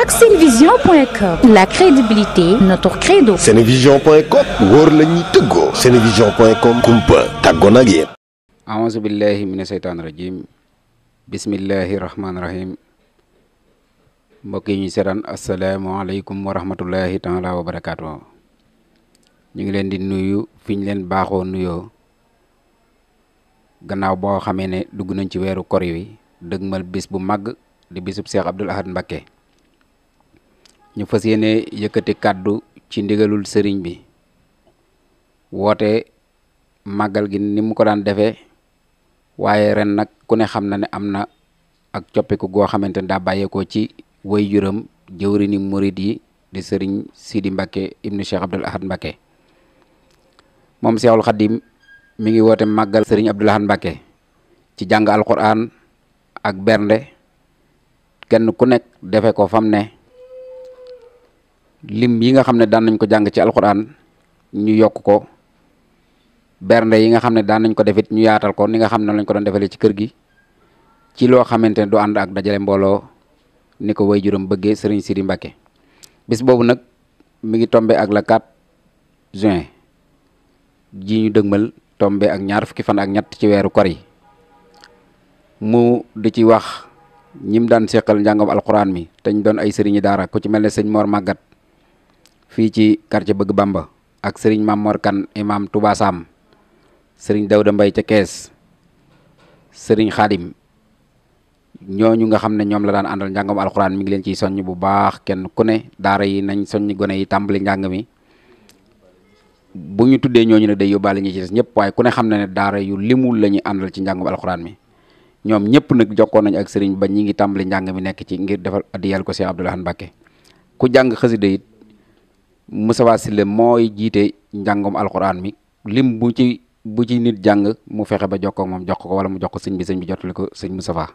ak senevision.com, la crédibilité notre credo. senevision.com wóor la ñuy tëggoo. senevision.com kumpa tàggoon ak yéen. a'uuzu billahi mina shaytaani rajim. bismillahi rahmaani rahim. mbokk yi ñuy seetaan asalaamaaleykum wa rahmatullahi taala wa barakaatu. ñu ngi leen di nuyu fi ñu leen baaxoo nuyoo gannaaw boo xamee ne dugg nañ ci weeru kor wi dëgmal bis bu màgg di bisub Cheikh Abdoul Ahad Mbacké. ñu fas yéene yëkkati kàddu ci ndigalul sëriñ bi woote màggal gi ni mu ko daan defee waaye ren nag ku ne xam na ne am na ak coppiku goo xamante ne daa bàyyeekoo ci way juram jëwrini murid yi di sëriñ Sidi Mbacké ibnu Cheikh Abdoul Ahad Mbacké. moom Cheikhul Khadim mi ngi woote màggal sëriñ Abdoul Ahad Mbacké ci jàng alquran ak bernde kenn ku nekk defe ko fam ne lim yi nga xam ne daan nañ ko jàng ci alquran ñu yokk ko bernde yi nga xam ne daan nañ ko defit ñu yaatal ko ni nga xam ne lañ ko doon defalee ci kër gi ci loo xamante ne du ànd ak dajale mbooloo ni ko way juróom bëggee sëriñ Sidi Mbacké. bis boobu nag mi ngi tombe ak la 4 juin ji ñu dëgmal tombe ak ñaar fukki fan ak ñett ci weeru kor yi mu di ci wax ñim daan seqal njàngam alquran mi te ñu doon ay sëriñi daara ku ci mel ne sëñ Mor Magat fii ci quartier Bëgg Bamba ak sëriñ Mamor Kan imam Touba Sam sëriñ Dawda Mbay ca Kees sëriñ Xaadim ñooñu nga xam ne ñoom la daan àndal njàngam alxuraan mi ngi leen ciy soññ bu baax kenn ku ne daara yi nañ soññ gone yi tàmbali njàng mi bu ñu tuddee ñooñu ne day yóbbaale ñi ci des ñëpp waaye ku ne xam ne ne daara yu limul la ñuy àndal ci njàngam alxuraan mi ñoom ñëpp nag jokkoon nañ ak sëriñ ba ñi ngi tàmbali njàng mi nekk ci ngir defal addiyal ko Cheikh Abdoul Ahad Mbacké. ku jàng xasida it Moustapha Sylla mooy jiite njàngam alxuraan mi lim bu ci nit jàng mu fexe ba jokkoo moom jox ko wala mu jox ko sëñ bi jottali ko sëñ Moustapha.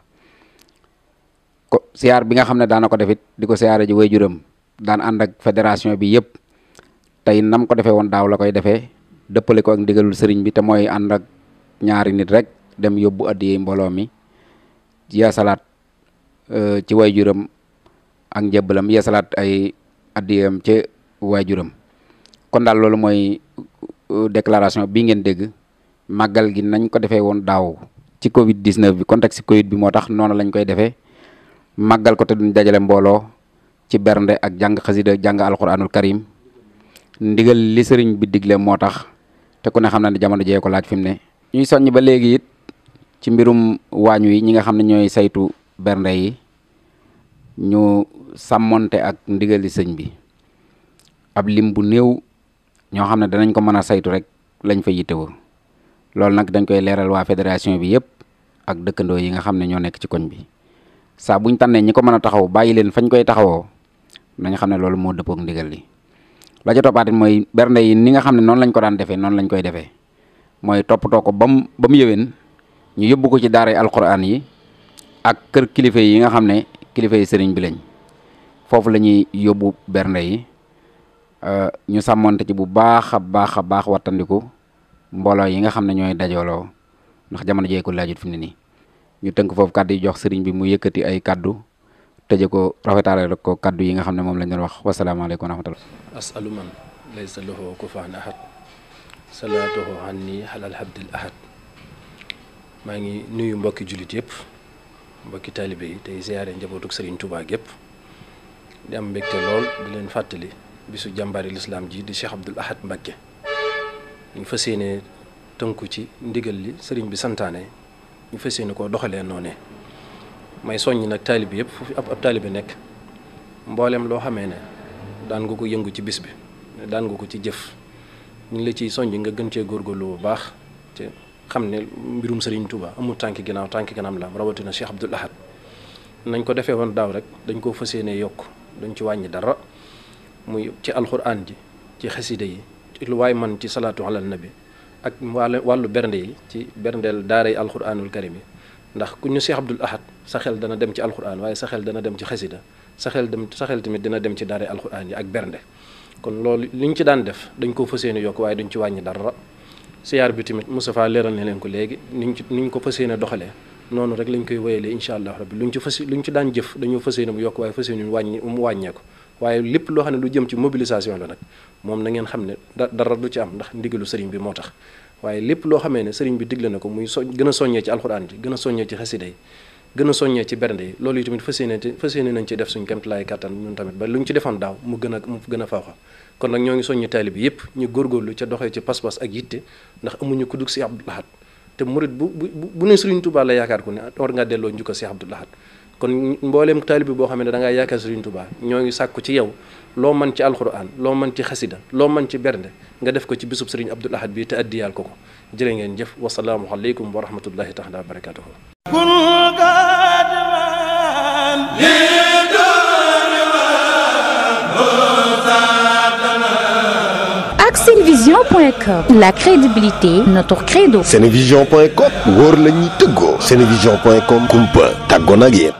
ko siyaar bi nga xam ne daana ko defit di ko siyaare ji way juram daan ànd ak fédération bi yëpp tey nam ko defee woon daaw la koy defee dëppale ko ak ndigalul sëriñ bi te mooy ànd ak ñaari nit rek dem yóbbu addiyee mbooloo mi yeesalaat ci way juram ak njëbbalam yeesalaat ay addiyam ci way juram. kon daal loolu mooy déclaration bi ngeen dégg màggal gi nañ ko defee woon daaw ci Covid 19 bi contexte Covid bi moo tax noonu lañ koy defee. màggal ko te duñ dajale mbooloo ci bernde ak jàng xasida jàng alquranul karim ndigal li sëriñ bi digle moo tax te ku ne xam na ne jamono jee ko laaj fi mu ne. ñuy soññ ba léegi it ci mbirum waañ wi ñi nga xam ne ñooy saytu bernde yi ñu sàmmonte ak ndigali sëñ bi ab lim bu néew ñoo xam ne danañ ko mën a saytu rek lañ fa yittewoo loolu nag dañ koy leeral waa fédération bi yëpp ak dëkkandoo yi nga xam ne ñoo nekk ci koñ bi. saa buñ tànnee ñi ko mën a taxaw bàyyi leen fañ koy taxawoo nañ xam ne loolu moo dëppook ndigal li la ca toppaatit mooy bernde yi ni nga xam ne noonu lañ ko daan defee noonu lañ koy defee mooy toppatoo ko ba mu yëwén ñu yóbbu ko ci daara alquran yi ak kër kilifa yi nga xam ne kilifa yi sëriñ bi lañ foofu la ñuy yóbbu bernde yi ñu sàmmonte ci bu baax a baax wattandiku mbooloo yi nga xam ne ñooy dajooloo ndax jamono jeeku laajut fi mu ne nii ñu tënk foofu kàddu yi jox sëriñ bi mu yëkkati ay kàddu tëje ko rafetaale ko kàddu yi nga xam ne moom lañ doon wax wasalaamaaleykum wa rahmatullah. asalu man laysa lahu kufuwan ahad salaatuhu anni alal habdil ahad. maa ngi nuyu mbokki jullit yëpp mbokki taalibe yi tey ziyaare njabootuk sëriñ Touba gépp di am mbégte lool di leen fàttali bisu jàmbaari lislaam ji di Cheikh Abdoul Ahad Mbacké ñu fas yéene tënku ci ndigal li sëriñ bi santaane ñu fas yéene koo doxalee noonee may soññ nag taalibe yëpp foofu ab taalibe nekk mboolem loo xamee ne daan nga ko yëngu ci bis bi daan nga ko ci jëf ñu ngi la ciy soññ nga gën cee góorgóorlu bu baax te xam ne mbirum Serigne Touba amul tànki ginnaaw tànki kanam la rawatina Cheikh Abdoul Ahad nañ ko defee woon daaw rek dañ koo fas yéene yokk duñ ci wàññi dara muy ci alxuraan ji ci xasida yi lu waay man ci salaatu ala nabi ak wàllu bernde yi ci berndeel daaray alxuraanul karim yi ndax ku ñu Cheikh Abdoul Ahad sa xel dana dem ci alxuraan waaye sa xel dana dem ci xasida sa xel tamit dina dem ci daaray alxuraan yi ak bernde kon loolu liñ ci daan def dañ koo fas yéene yokk waaye duñ ci wàññi dara siyaar bi tamit Moustapha leeral na leen ko léegi niñ ko fas yéene doxalee noonu rek lañ koy wéyalee incha allah rabbi luñ ci daan jëf dañoo fas yéene mu yokk waaye fas yéene mu wàññeeku waaye lépp loo xam ne lu jëm ci mobilisation la nag moom na ngeen xam ne dara du ci am ndax ndigalu sëriñ bi moo tax waaye lépp loo xamee ne sëriñ bi digle na ko muy gën a soññee ci alxuraan ji gën a soññee ci xasida yi gën a soññee ci bernde yi loolu yi tamit fas yéene nañ ci def suñ kemtalaay kattan ñun tamit ba lu ñu ci defoon daaw mu gën a fawxa kon nag ñoo ngi soññi taalibe yëpp ñu góorgóorlu ca doxee ci pas-pas ak yitte ndax amuñu ku dug si Abdou Lahad te murit bu ne Sëriñ Tuubaa la yaakaar ku ne war ngaa delloo njukko si Abdou Lahad kon mbooleem taalibe boo xam ne da ngaa yaakaar Sëriñ Tuubaa ñoo ngi sàkku ci yow loo mën ci alxuraan loo mën ci xasida loo mën ci bernde nga def ko ci bisub Sëriñ Abdou Lahad bi te addiyaal ko jërë ngeen jëf wasalaamu aleykum wa rahmatullahi taala wa barakatuhu Senevision.com, la crédibilité, notre credo. Senevision.com wóor la ñuy tëggoo. Senevision.com kumpa tàggoon ak yéen.